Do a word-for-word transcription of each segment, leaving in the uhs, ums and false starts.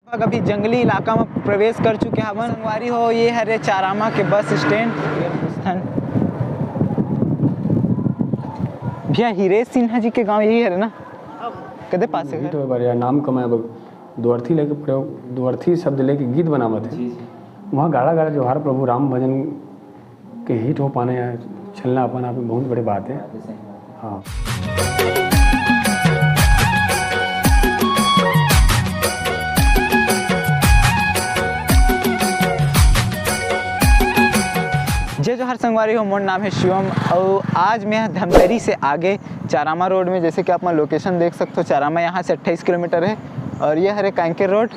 अभी जंगली इलाका में प्रवेश कर चुके हवन। संगवारी हो, ये हरे चारामा के बस स्टैंड। भैया, हीरे सिन्हा जी के गांव यही हरे ना? कदे पास है? तो बढ़िया नाम कमाए बग-, दुअर्थी लेके प्रयोग, दुअर्थी शब्द लेके गीत बनावत है। वहाँ गाड़ा गाड़ा जोहार प्रभु राम भजन के हिट हो पाना या चलना अपन आप में बहुत बड़ी बात है। हाँ। जय जोहार संगवारी हो, मोर नाम है शिवम और आज मैं धमतरी से आगे चारामा रोड में, जैसे कि आप मन लोकेशन देख सकते हो, चारामा यहाँ से अट्ठाईस किलोमीटर है और ये हरे कांकेर रोड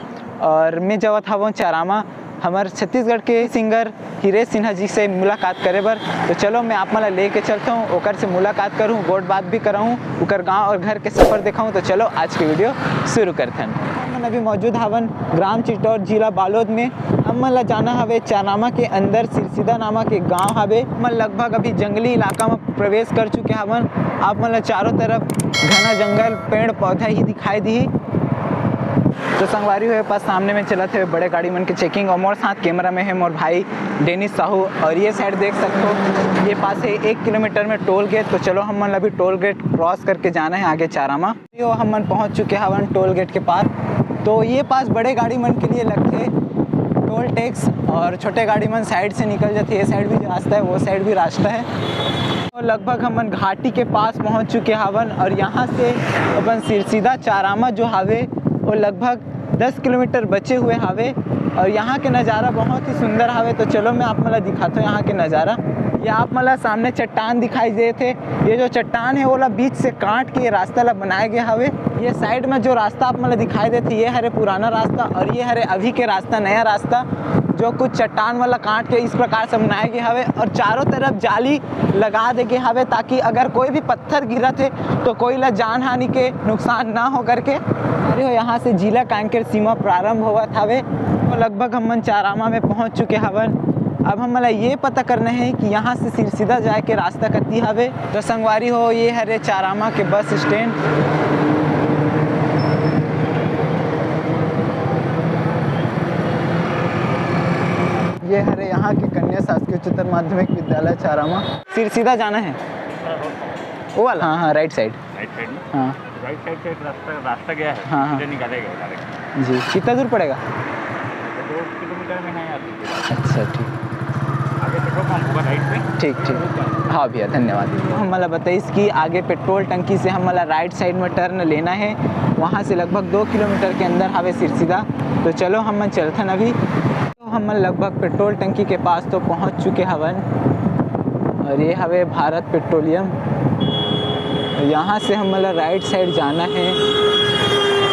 और मैं जावत हवं चारामा। हमर छत्तीसगढ़ के सिंगर हीरे सिन्हा जी से मुलाकात करे बर। तो चलो, मैं आप मन ला लेके चलता हूँ, ओकर से मुलाकात करूँ, गोठ बात भी कराऊँ, ओकर गांव और घर के सफर दिखाऊँ। तो चलो, आज के वीडियो शुरू करथन। हम मन अभी मौजूद हवन ग्राम चिटौर, जिला बालोद में। हम मन ला जाना हवे चारामा के अंदर, सिरसिदा नामक एक गांव हवे। हम मन लगभग अभी जंगली इलाका में प्रवेश कर चुके हवन। आप मन ला चारों तरफ घना जंगल, पेड़ पौधा ही दिखाई दिही। तो संगवारी हो, ये पास सामने में चलत हे बड़े गाड़ी मन के चेकिंग और मोर साथ कैमरा में है मोर भाई डेनिस साहू। और ये साइड देख सकते हो, ये पास है एक किलोमीटर में टोल गेट। तो चलो, हम मन ला अभी टोल गेट क्रॉस करके जाना है आगे चारामा। यो, हम मन पहुंच चुके हवन टोल गेट के पास। तो ये पास बड़े गाड़ी मन के लिए लगथे टोल टैक्स और छोटे गाड़ी मन साइड से निकल जाथे। ये साइड भी रास्ता है, वो साइड भी रास्ता है। तो लगभग हम मन घाटी के पास पहुंच चुके हवन और यहाँ से अपन सिरसिदा चारामा जो हावे, वो लगभग दस किलोमीटर बचे हुए हावे। और यहाँ के नज़ारा बहुत ही सुंदर हावे। तो चलो, मैं आप मन ला दिखाता हूँ यहाँ के नज़ारा। ये आप मन ला सामने चट्टान दिखाई देत हे। ये जो चट्टान है, ओला बीच से काट के ये रास्ता ला बनाए गए हवे। ये साइड में जो रास्ता आप मन ला दिखाई देत हे, ये हरे पुराना रास्ता और ये हरे अभी के रास्ता, नया रास्ता, जो कुछ चट्टान वाला काट के इस प्रकार से बनाए गए हवे। और चारों तरफ जाली लगा दे गए हवे, ताकि अगर कोई भी पत्थर गिरत हे तो कोई ला जान हानि के नुकसान ना हो करके। अरे हो, यहाँ से जिला कांकेर सीमा प्रारंभ होवत हवे। तो लगभग हमन चारामा में पहुँच चुके हवन। अब हमन ला ये पता करना है कि यहाँ से सिरसिदा जाए के रास्ता कति हवे। तो संगवारी हो, ये हरे चारामा के बस स्टैंड। ये हरे यहाँ के कन्या शासकीय उच्चतर माध्यमिक विद्यालय चारामा। सिरसिदा जाना है, वो वाला? हाँ, हाँ, राइट साइड। राइट साइड में? हाँ। राइट साइड से एक रास्ता, रास्ता गया है, हाँ, हाँ। सीधे निकालेगा direct। जी, कितना दूर पड़ेगा? दो किलोमीटर में है यार। अच्छा, ठीक। आगे पेट्रोल पंप होगा राइट पे। ठीक, ठीक। हाँ भैया, धन्यवाद। हम मला बताइस कि आगे पेट्रोल टंकी से हम मला राइट साइड में टर्न लेना है, वहाँ से लगभग दो किलोमीटर के अंदर हवे सिरसिदा। तो चलो, हम मन चलथन अभी। तो हमन लगभग पेट्रोल टंकी के पास तो पहुंच चुके हवन और ये हवे भारत पेट्रोलियम। तो यहाँ से हमन ला राइट साइड जाना है।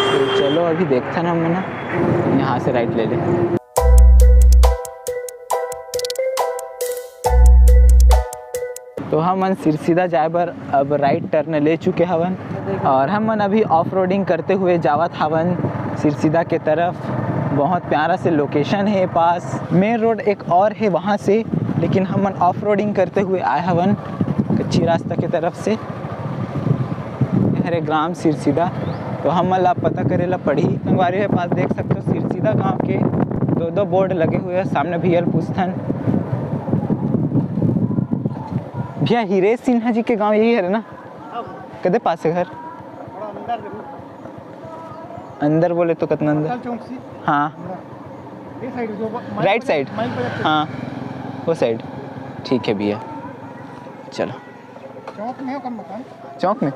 तो चलो, अभी देखथन हमन ह, यहाँ से राइट ले ले। तो हमन सिरसिदा जाए बर अब राइट टर्न ले चुके हवन और हमन अभी ऑफ रोडिंग करते हुए जावत हवन सिरसिदा के तरफ। बहुत प्यारा से लोकेशन है पास। मेन रोड एक और है वहाँ से, लेकिन हमन ऑफ रोडिंग करते हुए आए हवन कच्ची रास्ता के तरफ से। हरे ग्राम सिरसिदा, तो हमन ला पता करे ला पड़ही। संगवारी हो, पास देख सकते हो, सिरसिदा गांव के दो दो बोर्ड लगे हुए हैं। सामने भैया ल पूछथन। भैया, हीरे सिन्हा जी के गांव यही हरे ना? कदे पास है घर? थोड़ा अंदर जरूर। अंदर बोले तो कितना अंदर? अटल चौक से। हाँ। अंदर। ये साइड जो ब-, माइल राइट पर, साइड। माइल पर जाते हैं। हाँ, वो साइड। ठीक है भैया, चलो। चौक में है कम मकान। चौक में?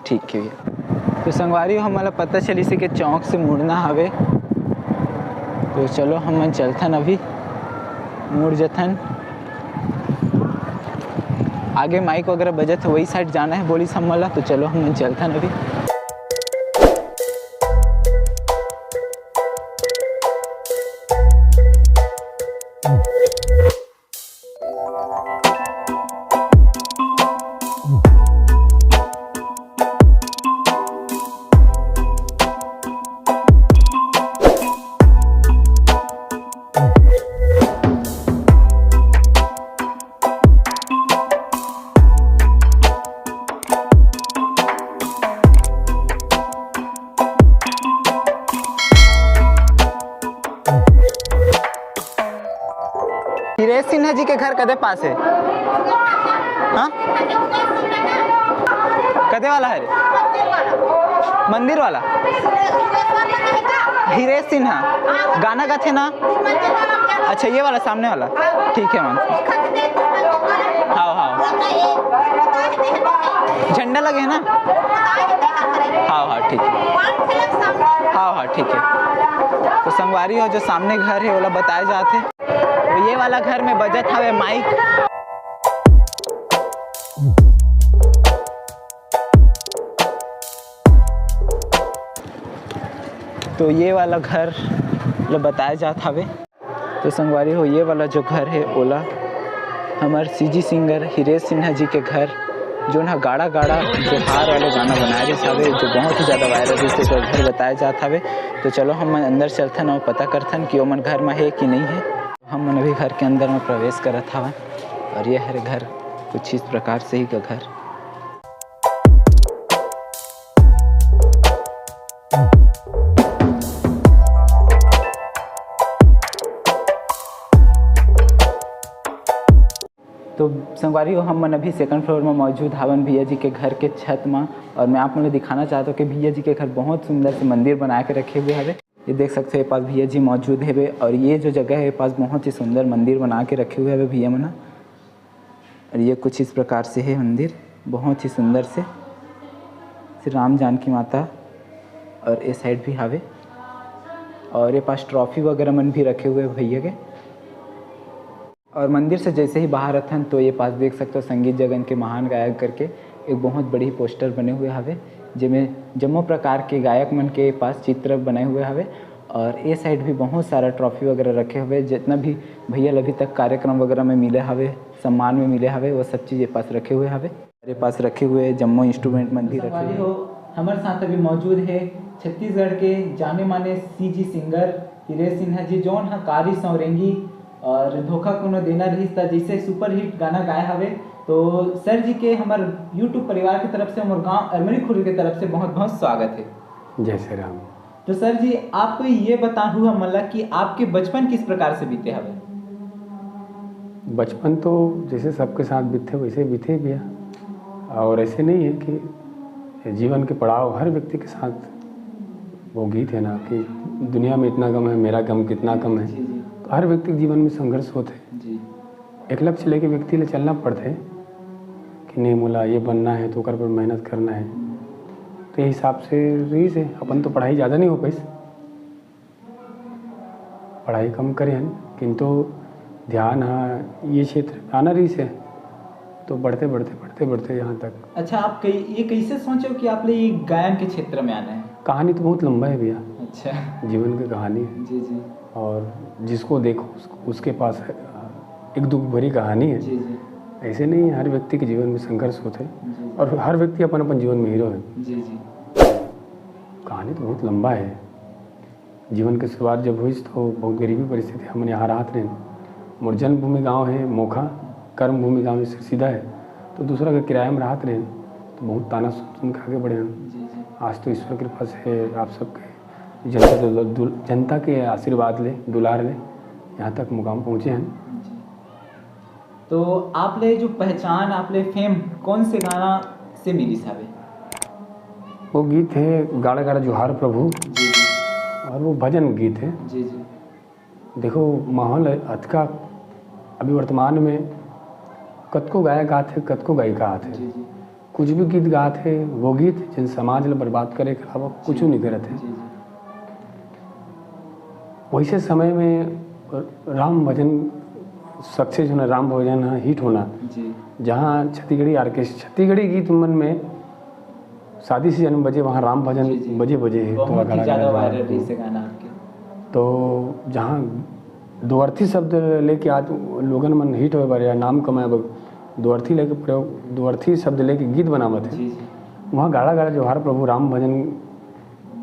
ठीक है भैया। तो संगवारी हो, हमला पता चलिस हे कि चौक से मुड़ना हवे। तो चलो, हमन चलथन अभी, मुड़ जथन। आगे माइक वगैरह बजत हे, वही साइड जाना है बोलिस हमला। तो चलो, हमन चलथन अभी। ए सिन्हा जी के घर कदे पास हे? हाँ, कदे वाला हे रे? मंदिर वाला। हिरेश सिन्हा गाना गाथे ना? अच्छा, ये वाला, सामने वाला। ठीक है मन। हाँ, हाँ। झंडा लगे हे ना? हाँ, हाँ, ठीक है। हाँ, हाँ, ठीक है। तो संगवारी हो, जो सामने घर हे, ओला बताए जात हे। तो ये वाला घर में बजत हवे माइक। तो ये वाला घर ल बताए जात हवे। तो संगवारी हो, ये वाला जो घर हे, ओला हमर सीजी सिंगर हिरेश सिन्हा जी के घर, जोन ह गाड़ा गाड़ा जोहार वाले गाना बनाए रहिस हवे, जो बहुत ही ज़्यादा वायरल रहिस, ओकर घर बताए जात हवे। तो चलो, हम अंदर चलथन और पता करथन कि ओमन घर में हे कि नहीं हे। हम मन अभी घर के अंदर में प्रवेश करत हवन और ये हरे घर कुछ इस प्रकार से ही का घर। तो संगवारी हो, हम मन अभी सेकंड फ्लोर में मौजूद हवन भैया जी के घर के छत में, और मैं आप मन ल दिखाना चाहत हूँ कि भैया जी के घर बहुत सुंदर से मंदिर बना के रखे हुए हवे। ये देख सकते हो, ये पास भैया जी मौजूद हेवे, और ये जो जगह है, ये पास बहुत ही सुंदर मंदिर बना के रखे हुए हवे भैया मन। और ये कुछ इस प्रकार से है मंदिर, बहुत ही सुंदर से श्री राम जानकी माता, और ये साइड भी हावे, और ये पास ट्रॉफी वगैरह मन भी रखे हुए हैं भैया के। और मंदिर से जैसे ही बाहर अथन, तो ये पास देख सकते हो, संगीत जगन के महान गायक करके एक बहुत बड़ी पोस्टर बने हुए हवे, जेमे जम्मो प्रकार के गायक मन के पास चित्र बने हुए हवे। और ये साइड भी बहुत सारा ट्रॉफी वगैरह रखे हुए, जितना भी भैया अभी तक कार्यक्रम वगैरह में मिले हवे, सम्मान में मिले हवे, वो सब चीज़ ये पास रखे हुए हवे। ये पास रखे हुए जम्मो इंस्ट्रूमेंट मन भी रखे हुए। हो, हमर साथ अभी मौजूद है छत्तीसगढ़ के जाने माने सीजी सिंगर हिरेश सिन्हा जी, जौन ह कारी सौरेंगी और धोखा कोनो देना रहिस त जैसे सुपरहिट गाना गाए हवे। तो सर जी के हमर YouTube परिवार की तरफ से, हमर गांव अरमरी खुर्द के तरफ से बहुत बहुत स्वागत है। जय श्री राम। तो सर जी, आप ये बताहू हमन ला कि आपके बचपन किस प्रकार से बीते हवे? बचपन तो जैसे सबके साथ बीतथे, वैसे बीते भैया। और ऐसे नहीं है कि जीवन के पड़ाव हर व्यक्ति के साथ, वो गीत है ना कि दुनिया में इतना गम है, मेरा गम कितना कम है। जी, जी। तो हर व्यक्ति के जीवन में संघर्ष होते हैं। जी। एक लक्ष्य लेके व्यक्ति ले चलना पड़ते हैं कि नहीं, मोला ये बनना है, तो ओकर पर मेहनत करना है। तो ये हिसाब से रहिस हे। अपन तो पढ़ाई ज़्यादा नहीं हो पाइस, पढ़ाई कम करे हन, किंतु ध्यान ह ये क्षेत्र में आना रहिस हे, तो बढ़ते, बढ़ते, बढ़ते, बढ़ते यहाँ तक। अच्छा, आप कई-, ये कैसे सोचे हो कि आप ले ये गायन के क्षेत्र में आना है? कहानी तो बहुत लंबा है भैया। अच्छा। जीवन की कहानी। जी, जी। और जिसको देखो, उस-, उसके पास है, एक दुख भरी कहानी है। जी, जी। ऐसे नहीं, हर व्यक्ति के जीवन में संघर्ष होते हैं। जी। और हर व्यक्ति अपन, अपन जीवन में हीरो है। जी, जी। कहानी तो बहुत लंबा है। जीवन के शुरुआत जब हुई तो बहुत गरीबी परिस्थिति, हमन यहाँ रहत रहेन। मोर जन्मभूमि गांव है मोखा, कर्मभूमि गांव है सिरसीदा है, तो दूसरा के किराया में रहत रहेन, तो बहुत ताना सुन सुन के आगे बढ़े हन। जी, जी। आज तो ईश्वर कृपा से आप सबके जनता के दुल-, जनता के आशीर्वाद ले, दुलार ले यहाँ तक मुकाम पहुँचे हन। जी। तो आप ले जो पहचान, आप ले फेम कौन से गाना से मिलिस हवे? वो गीत है गाड़ा गाड़ा जोहार प्रभु, जी, जी। और वो भजन गीत है। जी, जी। देखो, माहौल है अतका, अभी वर्तमान में कतको गायक आत है, कतको गायिका आत है। जी, जी। कुछ भी गीत गात है, वो गीत जन समाज ला बर्बाद करे के अलावा कुछ जी। नहीं करत है। जी, जी। वैसे समय में राम भजन सक्सेस होना, राम भजन हिट होना, जी। जहाँ छत्तीसगढ़ी ऑर्केस्ट्रा, छत्तीसगढ़ी गीत मन में शादी सीजन में बजे, वहाँ राम भजन जी, जी। बजे बजे है, बहुत तो ही गाना ज़्यादा गाना वायरल रही से गाना आपके। तो जहाँ दो अर्थी शब्द लेके आज लोगन मन हिट होए बर या नाम कमाए बर दो अर्थी लेके प्रयोग, दो अर्थी शब्द लेके गीत बनावत है, जी, जी। वहाँ गाड़ा गाड़ा जोहार प्रभु राम भजन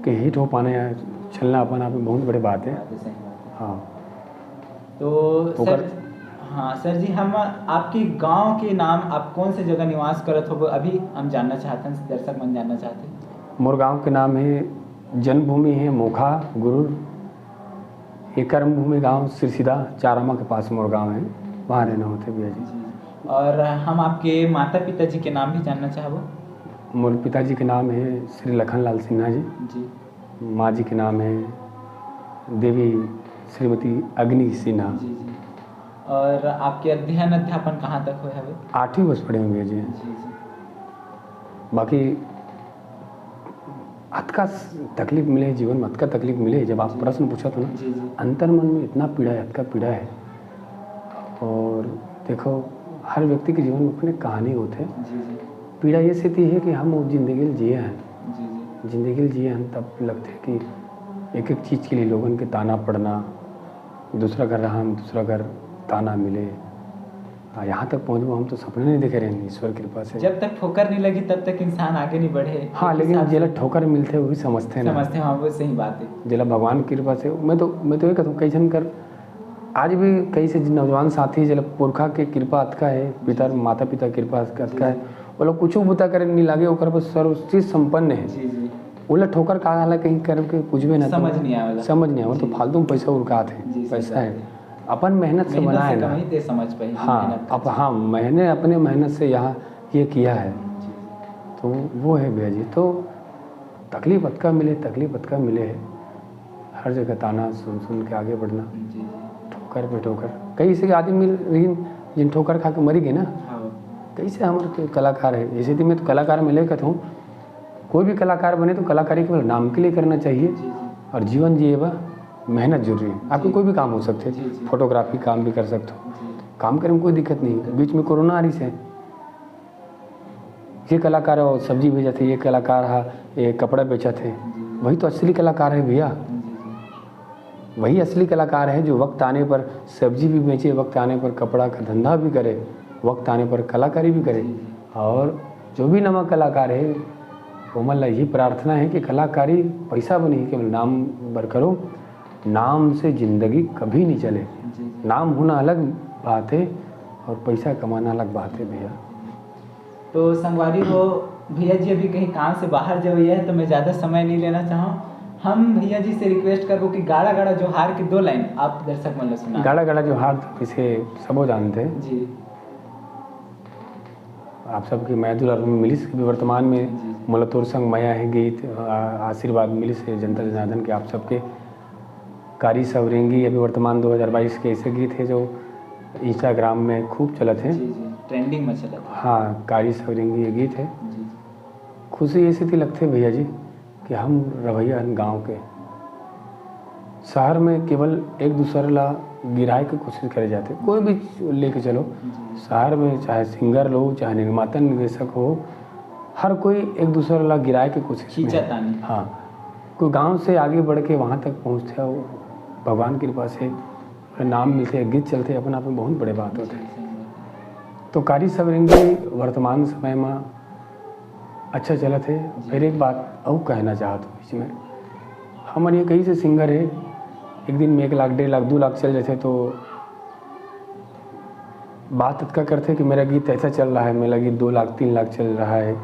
के हिट हो पाना या चलना अपन आप में बहुत बड़े बात है। बात है, सही बात है। हाँ। तो तो सर, कर- हाँ सर जी, हम आपके गांव के नाम, आप कौन से जगह निवास करत हो, अभी हम जानना चाहते हैं, दर्शक मन जानना चाहते हैं। मोर गांव के नाम है, जन्मभूमि है मोखा गुरुर, ये कर्मभूमि गांव सिरसिदा चारामा के पास मोर गांव है। वहाँ रहना होथे भैया जी। जी, जी। और हम आपके माता पिताजी के नाम भी जानना चाहबो। मोर पिताजी के नाम है श्री लखन लाल सिन्हा जी। जी। माँ जी के नाम है देवी श्रीमती अग्नि सिन्हा। जी, जी। और आपके अध्ययन अध्यापन कहाँ तक होय हवे? आठवीं बस पढ़े होंगे जी। जी, जी। बाकी अतका स-, तकलीफ मिले जीवन में, अतका तकलीफ मिले, जब आप जी। प्रश्न पूछत हो ना, जी, जी। अंतर मन में इतना पीड़ा है, अतका पीड़ा है। और देखो, हर व्यक्ति के जीवन में अपने कहानी होथे। जी, जी। पीड़ा ये सेती है कि हम वो जिंदगी ल जिए हैं। जी, जी। जिंदगी ल जिए हैं, तब लगथे कि एक-एक चीज के लिए लोगन के ताना पड़ना, दूसरा घर रहा हम, दूसरा घर ताना मिले। आ, यहाँ तक पहुँचबो, हम तो सपने नहीं देखे रहेन, ईश्वर कृपा से। जब तक ठोकर नहीं लगी, तब तक इंसान आगे नहीं बढ़े। हाँ, एक लेकिन हिसाब जेला से ठोकर मिलथे, वही समझथे ना। समझथे, हाँ, वो सही बात है। जेला भगवान की कृपा से, मैं तो, मैं तो ये कहता हूँ, कई झन कर, आज भी कई से नौजवान साथी, जेला पुरखा के कृपा अतका है, पिता, जी, जी। माता पिता के कृपा अतका है, जी, जी। वो लोग कुछ बुता करे नहीं लागे, ओकर पास सर्व चीज संपन्न है। जी, जी। ओला ठोकर का हाला कहीं करके कुछ भी ना, तो समझ नहीं आवेला। समझ नहीं आवेला, तो जी। फालतू में पैसा उड़कात है, जी, सही पैसा बात है। है। अपन मेहनत से मेहनत बनाए से ना। कमाई ते समझ पाही, हाँ, मेहनत अब, करके। हाँ, मैंने अपने मेहनत से यहाँ ये किया है। जी। तो वो है भैया जी, तो तकलीफ अतका मिले, तकलीफ अतका मिले है, हर जगह ताना सुन सुन के आगे बढ़ना, जी, जी। ठोकर पे ठोकर। कई ऐसे आदमी मिल रही, जिन ठोकर खा के मरी गए ना। हाँ। कैसे हमारे तो कलाकार है, जैसे कि मैं तो कलाकार में लेकर हूँ, कोई भी कलाकार बने तो कलाकारी केवल नाम के लिए करना चाहिए। जी, जी। और जीवन जिए बा मेहनत जरूरी है। आपको जी। कोई भी काम हो सकते हैं, जी, जी। फोटोग्राफी काम भी कर सकते हो, जी। काम करे में कोई दिक्कत नहीं। दिक्कत। बीच में कोरोना आ रही है, ये कलाकार ह सब्जी बेचत हे, ये कलाकार ह ये कपड़ा बेचत हे, जी। वही तो असली कलाकार है भैया। जी, जी। वही असली कलाकार है जो वक्त आने पर सब्जी भी बेचे, वक्त आने पर कपड़ा का धंधा भी करे, वक्त आने पर कलाकारी भी करे। जी, जी। और जो भी नवा कलाकार है, ओमन ला यही प्रार्थना है कि कलाकारी पैसा बर नहीं, केवल नाम बर करो। नाम से जिंदगी कभी नहीं चले। जी, जी। नाम होना अलग बात है और पैसा कमाना अलग बात है भैया। तो संगवारी हो, भैया जी अभी कहीं काम से बाहर जवइया है, तो मैं ज़्यादा समय नहीं लेना चाहूँ। हम भैया जी से रिक्वेस्ट करबो कि गाड़ा गाड़ा जोहार की दो लाइन आप दर्शक मन ला सुना। गाड़ा गाड़ा जोहार तो वैसे सबो जानते हैं। जी। आप सबके मया दुलार में मिलिस, अभी वर्तमान में जी, जी। मोला तोर संग मया है गीत, आ-, आशीर्वाद मिलिस है जनता जनार्दन के, आप सबके। कारी सवरेंगी अभी वर्तमान दो हज़ार बाईस के ऐसे गीत है जो Instagram में खूब चलत है। जी, जी, trending में चलत है। हाँ, कारी सवरेंगी ये गीत है। जी, जी। खुशी ऐसे थी लगते भैया जी कि हम रवैया हन गाँव के। शहर में केवल एक दूसर ला गिराए के कोशिश करे जाते, कोई भी लेके चलो। जी। शहर में चाहे singer लो, चाहे निर्माता निर्देशक हो, हर कोई एक दूसर ला गिराए के कोशिश में है। खींचतानी। हाँ, कोई गाँव से आगे बढ़ के वहाँ तक पहुँचते हो, भगवान की कृपा से नाम मिलते, गीत चलते, अपन आप में बहुत बड़े बात होते हैं। जी, सही बात है। तो कारी सवरेंगी वर्तमान समय में अच्छा चलत है। जी। फिर एक बात अउ कहना चाहत हूँ इसमें, हमर ये कई से singer है, एक दिन में एक लाख, डेढ़ लाख, दो लाख चल जाते तो बात अतका करथे कि मेरा गीत ऐसा चल रहा है, मेरा गीत दो लाख, तीन लाख चल रहा है।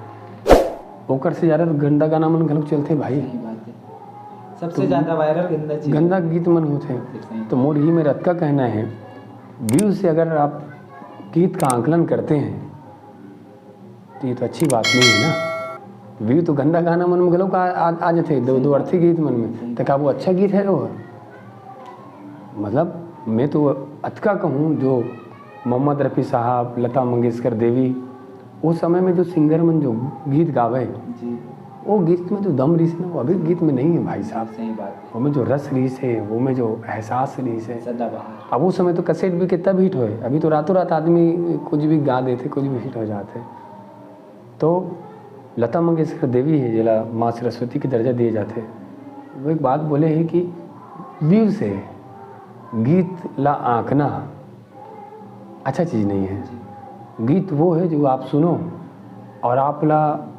ओकर से ज़्यादा तो गंदा गाना मन घलोक चलथे भाई। सही बात है। सबसे तो ज़्यादा viral गंदा चीज़ गंदा है। गीत मन होथे। सही। तो मोर ही मेरा अतका कहना है, view से अगर आप गीत का आकलन करते हैं, तो ये तो अच्छी बात नहीं है ना। View तो गंदा गाना मन में घलोक आ, आ, आ जाथे, दो, दो अर्थी गीत मन में। तो का वो अच्छा गीत है वो? मतलब, मैं तो अतका कहूँ, जो मोहम्मद रफ़ी साहब, लता मंगेशकर देवी, उस समय में जो singer मन जो गीत गावे, जी। वो गीत में जो दम रहिस ना, वो अभी गीत में नहीं है भाई साहब। सही बात है। वो में जो रस रहिस है, वो में जो एहसास रहिस है। सदाबहार। अब उस समय तो cassette भी कितना भी hit होए, अभी तो रातों रात आदमी कुछ भी गा देथे, कुछ भी hit हो जाथे। तो लता मंगेशकर देवी है, जेला माँ सरस्वती के दर्जा दिए जाथे, वो एक बात बोले है कि view से गीत ला आंकना अच्छा चीज़ नहीं है। जी। गीत वो है जो आप सुनो और आप ला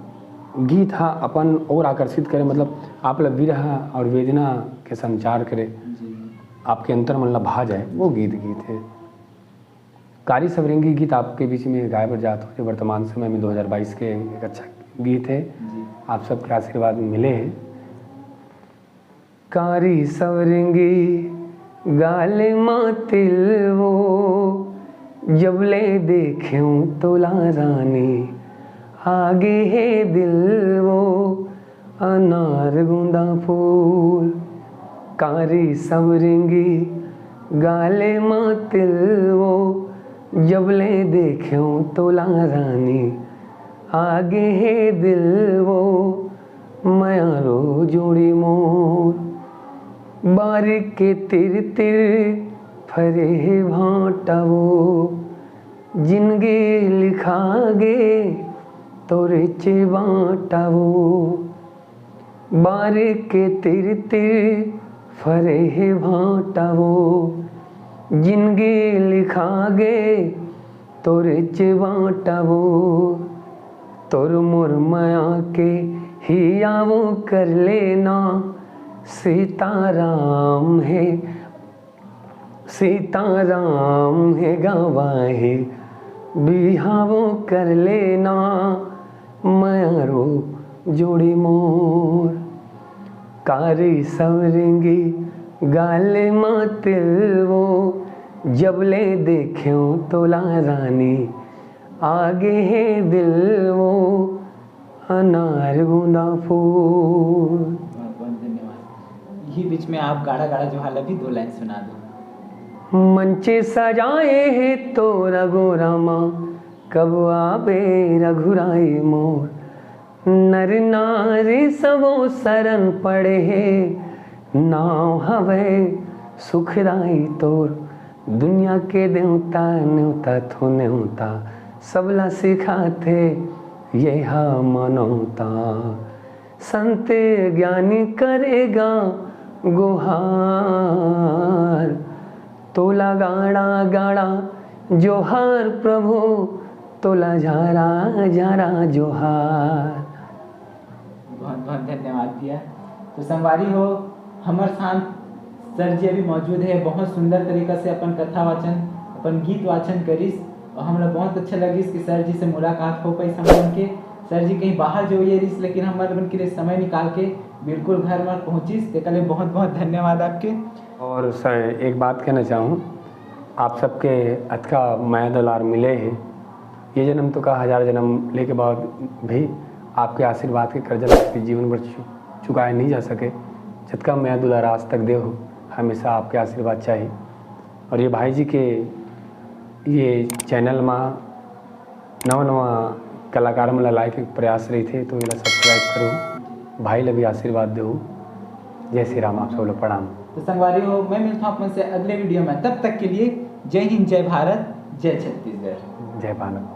गीत हा अपन और आकर्षित करे, मतलब आप ला विरह और वेदना के संचार करे, जी। आपके अंतर मन ला भा जाए, वो गीत गीत है। कारी सवरेंगी गीत आपके बीच में गाए बर जात हो, जो वर्तमान समय में दो हज़ार बाईस के एक अच्छा गीत है। जी। आप सबके आशीर्वाद मिले हैं। कारी सवरेंगी गाले मा तिल वो, जब ले देखेंव तोला रानी, आगे हे दिल वो अनार गुंदा फूल। कारी सवरिंगी गाले मा तिल वो, जब ले देखेंव तोला रानी, आगे हे दिल वो मयारो जोड़ी मोर। बारिक के तिर तिर फरे हे भांटा वो, जिनगी लिखा गे तोरे चे बांटा वो। बारिक के तिर तिर फरे हे भांटा वो, जिनगी लिखा गे तोरे चे बांटा वो। तोर मोर मया के हिया वो कर लेना, सीताराम हे, सीताराम हे गवाही, बिहावो कर लेना, मयारो जोड़ी मोर। कारी सवरिंगी गाले मा तिल वो, जब ले देखेंव तोला रानी, आगे हे दिल वो अनार गुंदा फूल। बहुत बहुत धन्यवाद। यही बीच में आप गाड़ा गाड़ा जोहार ला भी दो लाइन सुना दो। मंचे सजाए हे तोर अगोरा मा, कब आबे रघुराई मोर। नर नारी सबो सरन पड़े हे, नाव हवय सुखदाई तोर। दुनिया के देवता नेवता थो नेवता, सबला सिखाथे ये हा मानवता। संत ज्ञानी करे गा गुहार, तोला गाड़ा गाड़ा जोहार प्रभु, तोला झारा झारा जोहार। बहुत बहुत धन्यवाद भैया। तो संगवारी हो, हमर साथ सर जी अभी मौजूद हे, बहुत सुंदर तरीका से अपन कथा वाचन, अपन गीत वाचन करिस और हमला बहुत अच्छा लगिस कि सर जी से मुलाकात हो पाइस हम लोगन के। सर जी कहीं बाहर जो ये रिस, लेकिन हमर मन के लिए समय निकाल के बिल्कुल घर में पहुँचिस, तेकर लिए बहुत बहुत धन्यवाद आपके। और सर, एक बात कहना चाहूँ, आप सबके अतका मया दुलार मिले हे, ये जन्म तो का, हजार जन्म लेके बाद भी आपके आशीर्वाद के कर्जा ला जीवन भर चु-, चुकाए नहीं जा सके। जतका मया दुलार आज तक दे हो, हमेशा आपके आशीर्वाद चाहिए। और ये भाई जी के ये चैनल मा नवा नवा कलाकार मन ला लाए के प्रयास रहिथे, तो एला सब्सक्राइब करो, भाई ला भी आशीर्वाद दो। जय श्री राम, आप सब ला प्रणाम। तो संगवारी हो, मैं मिलता हूँ अपन से अगले वीडियो में, तब तक के लिए जय हिंद, जय भारत, जय छत्तीसगढ़। जय भारत।